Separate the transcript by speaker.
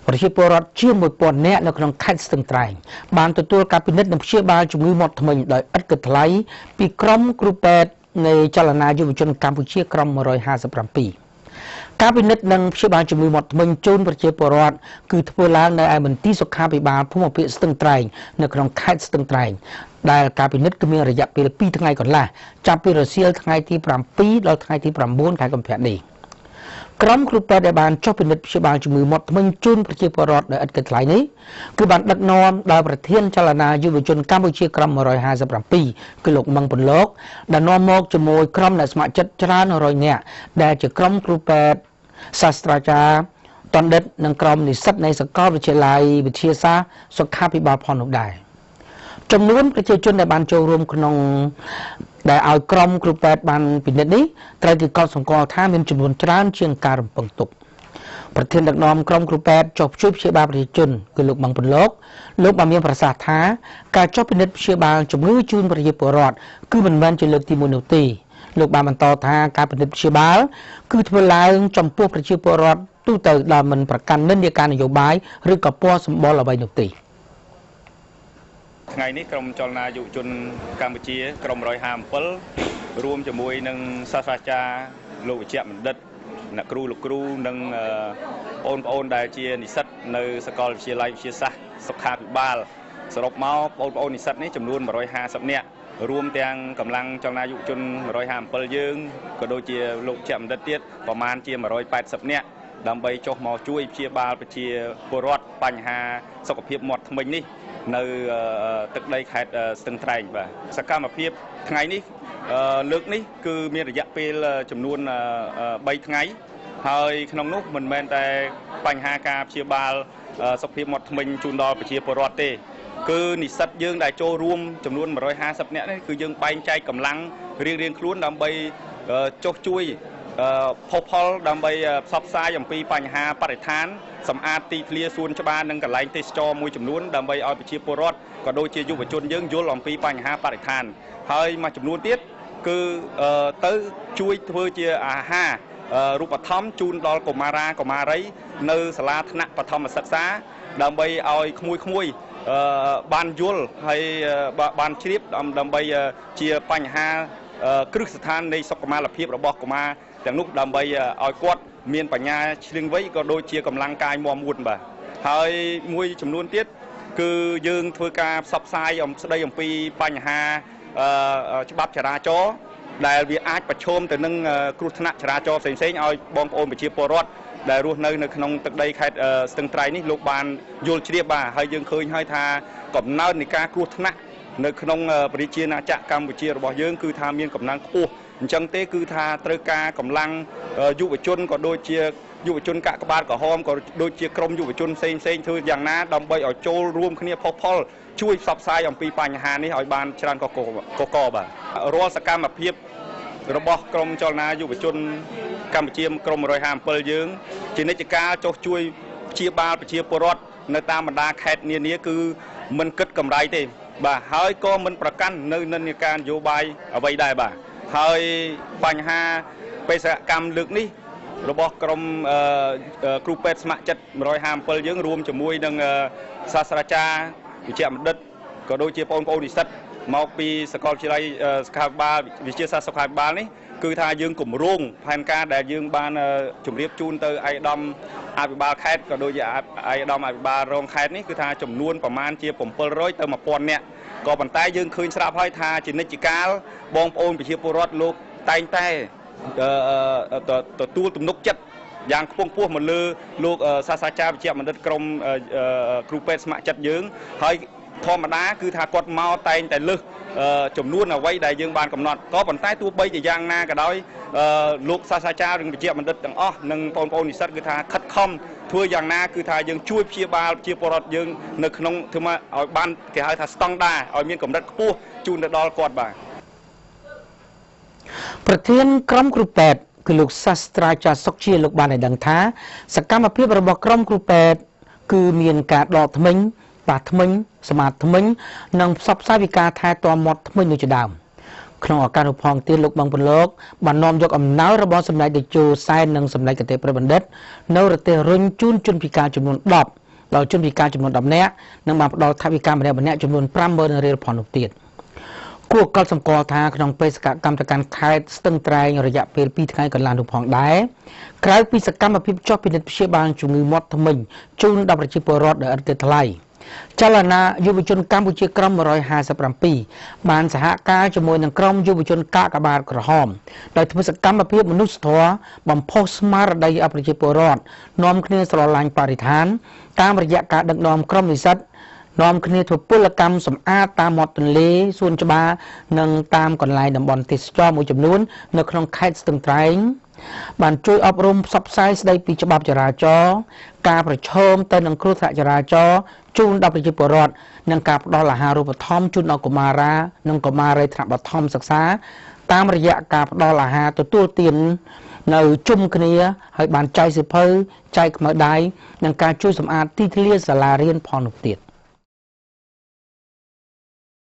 Speaker 1: ប្រជាពលរដ្ឋជាង1000នាក់នៅក្នុងខេត្តស្ទឹងត្រែងបានទទួលការពិនិត្យនិងព្យាបាលជំងឺមាត់ធ្មេញដោយឥតគិតថ្លៃពីក្រុមគ្រូពេទ្យនៃចលនាយុវជនកម្ពុជាក្រុម157ការពិនិត្យនិងព្យាបាលជំងឺមាត់ធ្មេញជូនប្រជាពលរដ្ឋគឺធ្វើឡើងនៅឯមន្ទីរសុខាភិបាលភូមិភាគស្ទឹងត្រែងនៅក្នុងខេត្តស្ទឹងត្រែងដែលការពិនិត្យគឺមានរយៈពេល2ថ្ងៃកន្លះចាប់ពីរសៀលថ្ងៃទី7ដល់ថ្ងៃទី9ខែកុម្ភៈនេះក្រុមគ្រូពេទ្យដែលបានចុះពិនិត្យព្យាបាលជំងឺមាត់ធ្មេញជូនប្រជាពលរដ្ឋដោយឥតគិតថ្លៃនេះគឺបានដឹកនាំដោយប្រធានចលនាយុវជនកម្ពុជាក្រុម157គឺលោកមឹងពន្លកដែលនាំមកជាមួយក្រុមអ្នកស្ម័គ្រចិត្តច្រើនរយនាក់ដែលជាក្រុមគ្រូពេទ្យសាស្ត្រាចារ្យតណ្ឌិតនិងក្រុមនិស្សិតនៃសាកលវិទ្យាល័យវិទ្យាសាស្ត្រសុខាភិបាលផងនោះដែរចំនួនប្រជាជនដែលបានចូលរួមក្នុងដែលឲ្យក្រុមគ្រូពេទ្យបានពិនិត្យនេះត្រូវគេកត់សម្គាល់ថាមានចំនួនច្រើនជាងការរំពឹងទុកប្រធានដឹកនាំក្រុមគ្រូពេទ្យចុះជួយព្យាបាលប្រជាជនគឺលោកមឹងពន្លកលោកបានមានប្រសាសន៍ថាការចុះពិនិត្យព្យាបាលជំងឺជូនប្រជាពលរដ្ឋគឺមិនមែនជាលើកទី1នោះទេលោកបានបន្តថាការពិនិត្យព្យាបាលគឺធ្វើឡើងចំពោះប្រជាពលរដ្ឋទូទៅដែលមិនប្រកាន់និន្នាការនយោបាយឬក៏ពណ៌សម្បុរអ្វីនោះទេ
Speaker 2: ថ្ងៃនេះក្រុមចលនាយុវជនកម្ពុជាក្រុម157រួមជាមួយនឹងសាស្ត្រាចារ្យលោកវិជ្ជបណ្ឌិតអ្នកគ្រូលោកគ្រូនិងបងប្អូនដែលជានិស្សិតនៅសាកលវិទ្យាល័យវិទ្យាសាស្ត្រសុខាភិបាលសរុបមកបងប្អូននិស្សិតនេះចំនួន150នាក់រួមទាំងកម្លាំងចលនាយុវជន157យើងក៏ដូចជាលោកវិជ្ជបណ្ឌិតទៀតប្រមាណជា180នាក់ដើម្បីចុះមកជួយព្យាបាលប្រជាពលរដ្ឋបញ្ហាសុខភាពមាត់ធ្មេញនេះនៅទឹកដីខេត្តស្ទឹងត្រែងបាទសកម្មភាពថ្ងៃនេះលើកនេះគឺមានរយៈពេលចំនួន3ថ្ងៃហើយក្នុងនោះមិនមែនតែបញ្ហាការព្យាបាលសុខភាពមាត់ធ្មេញជូនដល់ប្រជាពលរដ្ឋទេគឺនិស្សិតយើងដែលចូលរួមចំនួន150នាក់នេះគឺយើងបែងចែកកម្លាំងរៀងៗខ្លួនដើម្បីចុះជួយផុសផុលដើម្បីផ្សព្វផ្សាយអំពីបញ្ហាបរិស្ថានសម្អាតទីធ្លាសួនច្បារនិងកន្លែងទេសចរមួយចំនួនដើម្បីឲ្យប្រជាពលរដ្ឋក៏ដូចជាយុវជនយើងយល់អំពីបញ្ហាបរិស្ថានហើយមួយចំនួនទៀតគឺទៅជួយធ្វើជាអាហាររូបត្ថម្ភជូនដល់កុមារាកុមារីនៅសាលាថ្នាក់បឋមសិក្សាដើម្បីឲ្យក្មួយៗបានយល់ហើយបានជ្រាបដើម្បីជាបញ្ហាគ្រឹះស្ថាននៃសុខុមាលភាពរបស់កុមារទាំងនោះដើម្បីឲ្យគាត់មានបញ្ញាឆ្លៀងវៃក៏ដូចជាកម្លាំងកាយមាំមួនបាទហើយមួយចំនួនទៀតគឺយើងធ្វើការផ្សព្វផ្សាយស្ដីអំពីបញ្ហាច្បាប់ចរាចរណ៍ដែលវាអាចប្រឈមទៅនឹងគ្រោះថ្នាក់ចរាចរណ៍ផ្សេងៗឲ្យបងប្អូនប្រជាពលរដ្ឋដែលរស់នៅក្នុងទឹកដីខេត្តស្ទឹងត្រែងនេះលោកបានយល់ជ្រាបបាទហើយយើងឃើញហើយថាកំណើននៃការគ្រោះថ្នាក់នៅក្នុងប្រជាណាចក្រកម្ពុជារបស់យើងគឺថាមានកំណើនខ្ពស់អញ្ចឹងទេគឺថាត្រូវការកម្លាំងយុវជនក៏ដូចជាយុវជនកាកបាទក្រហមក៏ដូចជាក្រុមយុវជនផ្សេងផ្សេងធ្វើយ៉ាងណាដើម្បីឲ្យចូលរួមគ្នាផុសផុលជួយផ្សព្វផ្សាយអំពីបញ្ហានេះឲ្យបានច្រើនកកបាទរាល់សកម្មភាពរបស់ក្រុមចលនាយុវជនកម្ពុជាក្រុម157យើងជានិច្ចកាលចុះជួយព្យាបាលប្រជាពលរដ្ឋនៅតាមបណ្ដាខេត្តនានាគឺមិនគិតកម្រៃទេបាទហើយក៏មិនប្រកាន់នៅនិន្នាការនយោបាយអ្វីដែរបាទហើយបញ្ហាបេសកកម្មលើកនេះរបស់ក្រុមគ្រូពេទ្យស្ម័គ្រចិត្ត157យើងរួមជាមួយនឹងសាស្ត្រាចារ្យវិជ្ជបណ្ឌិតក៏ដូចជាបងប្អូននិស្សិតមកពីសាកលវិទ្យាល័យសុខាភិបាលវិទ្យាសាស្ត្រសុខាភិបាលនេះគឺថាយើងគម្រោងផែនការដែលយើងបានជម្រាបជូនទៅឯកឧត្តមអភិបាលខេត្តក៏ដូចជាឯកឧត្តមអភិបាលរងខេត្តនេះគឺថាចំនួនប្រមាណជា700ទៅ1000នាក់ក៏ប៉ុន្តែយើងឃើញស្រាប់ហើយថាជានិច្ចកាលបងប្អូនប្រជាពលរដ្ឋលោកតែងតែទទួលទំនុកចិត្តយ៉ាងខ្ពង់ខ្ពស់មកលើលោកសាស្ត្រាចារ្យវិជ្ជបណ្ឌិតក្រុមគ្រូពេទ្យស្ម័គ្រចិត្តយើងហើយធម្មតាគឺថាគាត់មកតែងតែលើសចំនួនអ្វីដែលយើងបានកំណត់ក៏ប៉ុន្តែទោះបីជាយ៉ាងណាក៏ដោយលោកសាស្ត្រាចារ្យនិងវិជ្ជបណ្ឌិតទាំងអស់និងបងប្អូននិស្សិតគឺថាខិតខំធ្វើយ៉ាងណាគឺថាយើងជួយព្យាបាលប្រជាពលរដ្ឋយើងនៅក្នុងធ្វើមកឲ្យបានគេហៅថាស្តង់ដាឲ្យមានកម្រិតខ្ពស់ជូនទៅដល់គាត់បាទ
Speaker 1: ប្រធានក្រុមគ្រូពេទ្យគឺលោកសាស្ត្រាចារ្យសុកជាលោកបានឲ្យដឹងថាសកម្មភាពរបស់ក្រុមគ្រូពេទ្យគឺមានការដកធ្មេញប៉ះធ្មេញសមាធធ្មេញនិងផ្សព្វផ្សាយពីការថែទាំមាត់ធ្មេញនោះជាដើម ក្នុងឱកាសនោះផងទៀតលោកបឹងពន្លកបាននាំយកអំណោយរបស់សម្ដេចតេជោសែននិងសម្ដេចគតិព្រះបណ្ឌិតនៅរទេះរុញជូនជនពិការចំនួន10ដល់ជនពិការចំនួន10នាក់និងបានផ្ដល់ថវិកាម្នាក់ម្នាក់ចំនួន50000រៀលផងនោះទៀត។ គួរកត់សម្គាល់ថាក្នុងបេសកកម្មទៅកាន់ខេត្តស្ទឹងត្រែងរយៈពេល2ថ្ងៃកន្លះនោះផងដែរក្រៅពីសកម្មភាពចុះពិនិត្យព្យាបាលជំងឺមាត់ធ្មេញជូនដល់ប្រជាពលរដ្ឋដោយឥតគិតថ្លៃចលនាយុវជនកម្ពុជាក្រុម157បានសហការជាមួយនឹងក្រុមយុវជនកាកបាទក្រហមដោយធ្វើសកម្មភាពមនុស្សធម៌បំផុសស្មារតីឲ្យប្រជាពលរដ្ឋនាំគ្នាស្រឡាញ់បរិស្ថានតាមរយៈការដឹកនាំក្រុមនិស្សិតនាំគ្នាធ្វើពលកម្មសម្អាតតាមមាត់ទន្លេសួនច្បារនិងតាមកន្លែងតំបន់ទេសចរមួយចំនួននៅក្នុងខេត្តស្ទឹងត្រែងបានជួយអប់រំផ្សព្វផ្សាយស្ដីពីច្បាប់ចរាចរណ៍ការប្រឈមទៅនឹងគ្រោះថ្នាក់ចរាចរណ៍ជូនដល់ប្រជាពលរដ្ឋនិងការផ្ដល់អាហារូបត្ថម្ភជូនដល់កុមារានិងកុមារីថ្នាក់បឋមសិក្សាតាមរយៈការផ្ដល់អាហារទទួលទាននៅជុំគ្នាហើយបានចែកសៀវភៅចែកខ្មៅដៃនិងការជួយសម្អាតទីធ្លាសាលារៀនផងនោះទៀត។